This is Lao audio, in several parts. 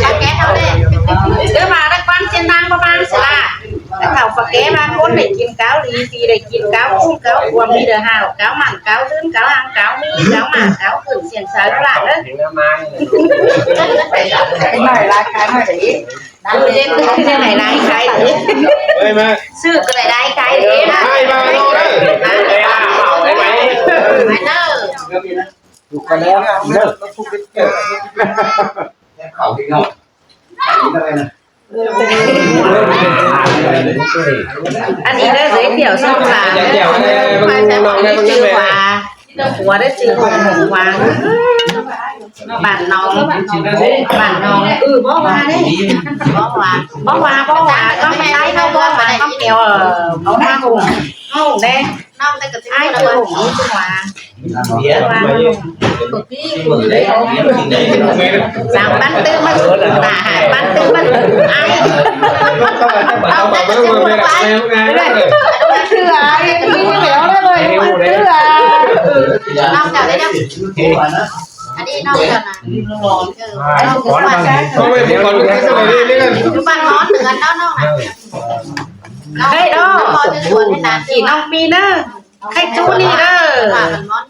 ແກະເອົາແດ່ ເອີ ມາແລ້ວກ່ອນ ສຽງດັງປະມານສະລະ ແລ້ວເຖົ້າປະແກະວ່າ ຄົນໄດ້ກິນເກົາລີ ຕີໄດ້ກິນເກົາກຸ້ງເກົາກວມ ມີແຕ່ຫ້າວເກົາໝັ້ນເກົາເດີນເກົາຫາງເກົາມີເກົາໝາກເກົາຂຶ້ນ ສຽງສາຍຫຼາຍເດີ ເດັກນ້ອຍຫຼາຍຂາຍໜ້ອຍເດ້ ເດັກນ້ອຍຫຼາຍຂາຍເດ້ ເອີຍ ມາ ຊື້ກໍໄດ້ຫຼາຍຂາຍເດ້ ອ້າຍມາເນາະເດີ ໄປເດີ ຢູ່ກັນແລ້ວເດີ ເຂົ້າເດັກນ້ອຍ ອັນນີ້ເດີ ເດດຽວສອງຫຼານເດີ ເດດຽວເດີ ນ້ອງເດີ ເດີ ເດີ ຜົວໄດ້ຊື່ຂອງຫວານ ບ້ານນ້ອງ ບ້ານນ້ອງ ເອີ ບໍ່ວ່າເດ້ ບໍ່ວ່າ ບໍ່ວ່າ ບໍ່ວ່າ ຕ້ອງໄດ້ ເຮົາບໍ່ວ່າ ຕ້ອງແກ່ວ ເອີ ເອົາມາຫຸງ ຫຸງເດ້ ນ້ອງໄດ້ກະຕິ ອ້າຍຫຸງ ວ່າ ວ່າ ສາມປັນຕື່ມມັນ ໜ້າຫາປັນຕື່ມມັນ ອ້າຍ ເອົາໄດ້ກະຕິ ໄປ ເຄືອ ອ້າຍ ມີແຫຼວເລີຍ ເຄືອ ນ້ອງເຈົ້າໄດ້ ອັນນີ້ນ້ອງເຈົ້ານະ ເອີ ນ້ອງເຈົ້ານະ ຢູ່ບ້ານຮ້ອນເດືອນເນາະ ນ້ອງນະ ໄດ້ດອກ ນ້ອງມີເດີ ໃຫ້ຈູນີ້ເດີ ວ່າມັນຮ້ອນ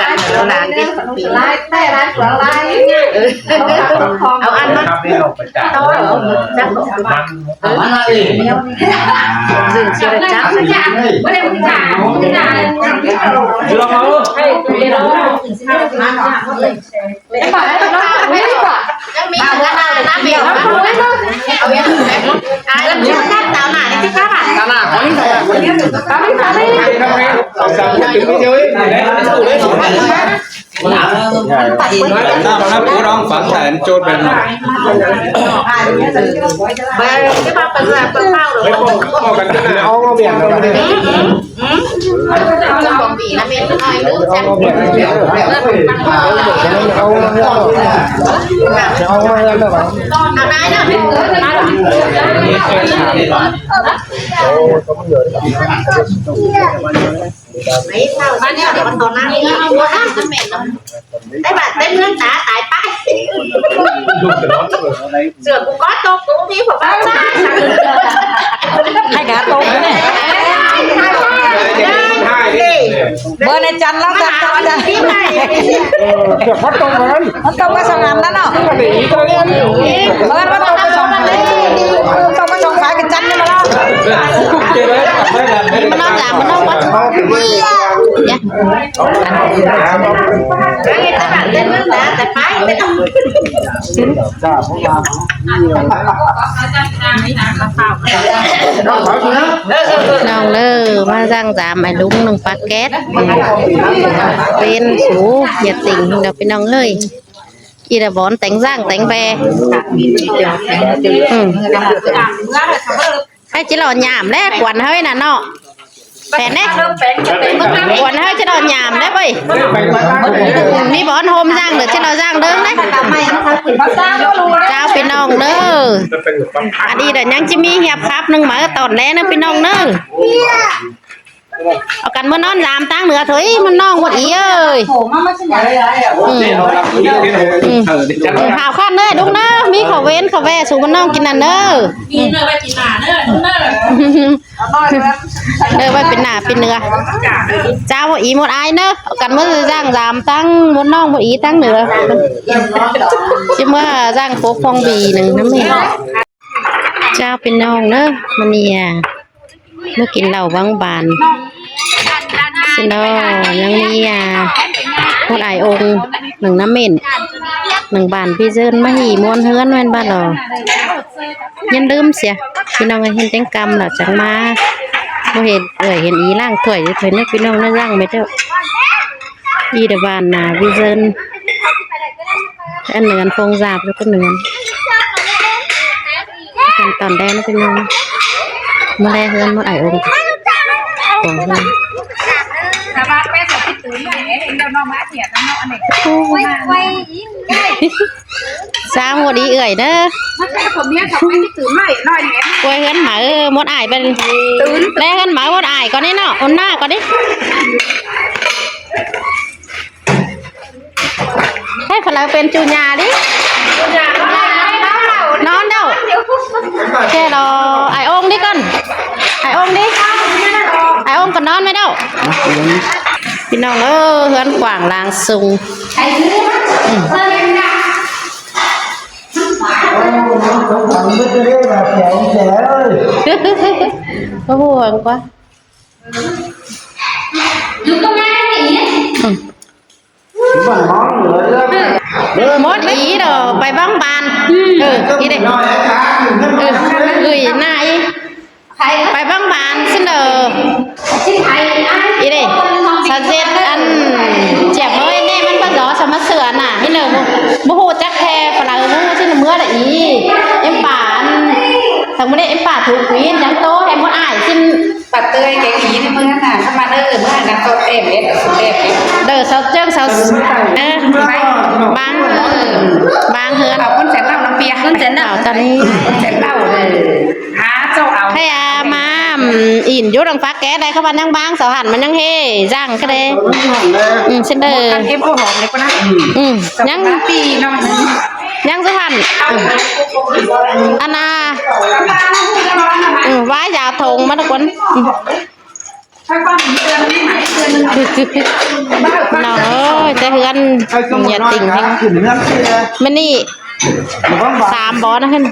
ກັນຫຼານເດ້ ເອົາອັນມາ ເອົາອັນມາ ໄອ້ບາດເຕັມເຮືອນຕາຕາຍໄປ ເສື້ອກູກໍຕົກ ກູມີຜົວເບົາຊາ ໃຫ້ກາຕົກເດ້ ເບິ່ງໃນຈັນລາວ ຈັນ ຈັນ ຈັນ ເອີ ເສື້ອພັດຕົກເລີຍ ມັນຕົກມາສອງອັນນັ້ນເນາະ ເບິ່ງມັນຕົກມາສອງອັນ ຕົກມາສອງຝາຍກັນ ຈັນນີ້ມາລະ ມານອນ ຈາກມານອນ ມາ ນ້ອງເດີ ມາສັ່ງຕາມໄອ້ລຸງໜຶ່ງປາແກັດ ເປັນສູ ຢ່າຕິ່ງດອກພີ່ນ້ອງເອີຍ ອີລະບອນແຕ່ງສ້າງແຕ່ງແບ ອືມ ໃຜຊິລໍຍາມແລະ ກວນເຮີຍນະເນາະ ແປນເດ້ ກວນເຮີຍຈະລໍຍາມແລະເວີຍ ມີບ່ອນໂຮມສ້າງເດີ ຈະລໍສ້າງເດີເດ້ ເຈົ້າພີ່ນ້ອງເດີ ອັນນີ້ດຽວຍັງຈະມີຮຽບຄັບໜຶ່ງມາຕອນແລເດີພີ່ນ້ອງເດີ ເອົາກັນເມືອນອນຍາມທາງເໜືອເຖີຍ ມັນນ້ອງໝົດອີເອີຍ ອືມ ອືມ ຫາວຄັນເດີລຸງເດີ ມີເຂົ້າເວັນເຂົ້າແວ່ສູ່ມັນນ້ອງກິນນັ້ນເດີ ເດີ ໄວ້ເປັນໜ້າເປັນເໜືອ ເຈົ້າອີໝົດອາຍເດີ ເອົາກັນເມືອສ້າງຍາມທາງໝົດນ້ອງໝົດອີທາງເໜືອ ຊິເມືອສ້າງປົກຄອງບີໜຶ່ງນຳແມ່ ເຈົ້າພີ່ນ້ອງເດີ ມື້ນີ້ ມາກິນເຫຼົ້າວັງບານ ຊິເນາະ ຍັງມີ ອ່າ ໝົດອາຍອົງໜຶ່ງນຳເມັນ ໜຶ່ງບານພີ່ເຊີນ ມາຮີມ່ວນເຮືອນແມ່ນບໍ່ເນາະ ຢ່າລືມເສຍ ພີ່ນ້ອງເອີຍ ເຮັດແກງກຳແລ້ວຈັ່ງມາ ບໍ່ເຫັນເອື້ອຍເຫັນອີລ້າງຖ້ວຍ ເພິ່ນເນາະ ພີ່ນ້ອງເນາະ ລ້າງແມ່ເຈົ້າ ອີດະບານນາວິເຊີນ ອັນເໜືອນຟອງສາບ ແລ້ວກໍເໜືອນ ຂັ້ນຕອນແລກນະພີ່ນ້ອງ ມາແລເຮືອນມາໄອອົງ ຂອງເຮືອນ ສາມງວດດີເອື້ອຍເດີ ປ່ວຍເຮືອນໝາເອີ ໝົດອາຍເປັນ ແລເຮືອນໝາໝົດອາຍກ່ອນນີ້ເນາະ ອົນໜ້າກ່ອນນີ້ ໃຫ້ພະລາເປັນຈູຍາດິ ນອນເດີ້ ແຄ່ລໍ ໄອອົງດິກ່ອນ ໄອອົງດິ ໄອອົງກໍນອນໄວ້ເດີ້ ພີ່ນ້ອງເອີຍ ເຮືອນກວ້າງລາງສູງ ອືມ. ບໍ່ຫ່ວງກວ່າ ໝົດອີ່ດອກ ໄປບັງບານ ເອີ ອີ່ເດ້ ເອີ ເອີຍ ນາຍ ໄປບັງບານຊິເດີ ອີ່ເດ້ ສາວເຈັດ ອັນ ຈຽບເອີຍ ແມ່ມັນບໍ່ຫຼໍ່ສະມາເຊື່ອນະ ອີ່ເດີ ບໍ່ ບໍ່ຮູ້ຈັກແທ້ປານໃດ ຮູ້ຊິເມືອລະອີ່ ເອັມປາ ອັນ ທັງມື້ນີ້ເອັມປາຖືກປີນ ຍັງໂຕໃຫ້ໝົດອ້າຍຊິ ປາເຕີຍແກງອີ່ໃນເມືອງນັ້ນນະ ສະມາເດີ ເມືອງນັ້ນກໍແຕ້ມເດັດ ເອົາສຸດແຕ້ມເດັດ ເດີ ສາວເຈິງ ສາວ ເອີ ບາງ ບາງເຮືອນ ເອົາຄົນແສນເລົ່ານຳເປຍ ຄົນແສນເລົ່າ ຕອນນີ້ ຄົນແສນເລົ່າເດີ ຫາເຈົ້າເອົາ ໃຜອາມາ ອີ່ນຢູ່ດັງຟັກແກໄດ້ ເຂົາວ່າຍັງບາງ ສາວຫັນມັນຍັງເຮ ຈ້າງກະເດ ອືມ ຊິເດີ ເອັມໂອຫອມເດກວ່ານະ ອືມ ຍັງ ປີນ້ອຍ ຍັງສະຫັນ ອັນນ່າ ອືມ ວາຍຢາຖົງມາທຸກຄົນ ອືມ ນ້ອງເອີຍ ແຕ່ເຮືອນຢ່າຕິ່ງແຮງ ມື້ນີ້ສາມບໍ່ນະ ຂຶ້ນ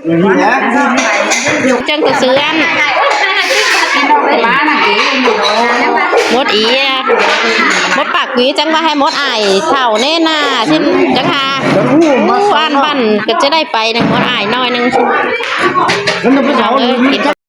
ຈັ່ງກະເຊືອນ ໝົດອີ່ ໝົດປາກ ກະຈັ່ງວ່າໃຫ້ໝົດອ້າຍເຖົ້າແນ່ນາ ຊິນຈັກຫາ ອັນບ້ານກະຈະໄດ້ໄປນະ ໝົດອ້າຍໜ້ອຍໜຶ່ງ ພີ່ນ້ອງເອີຍ.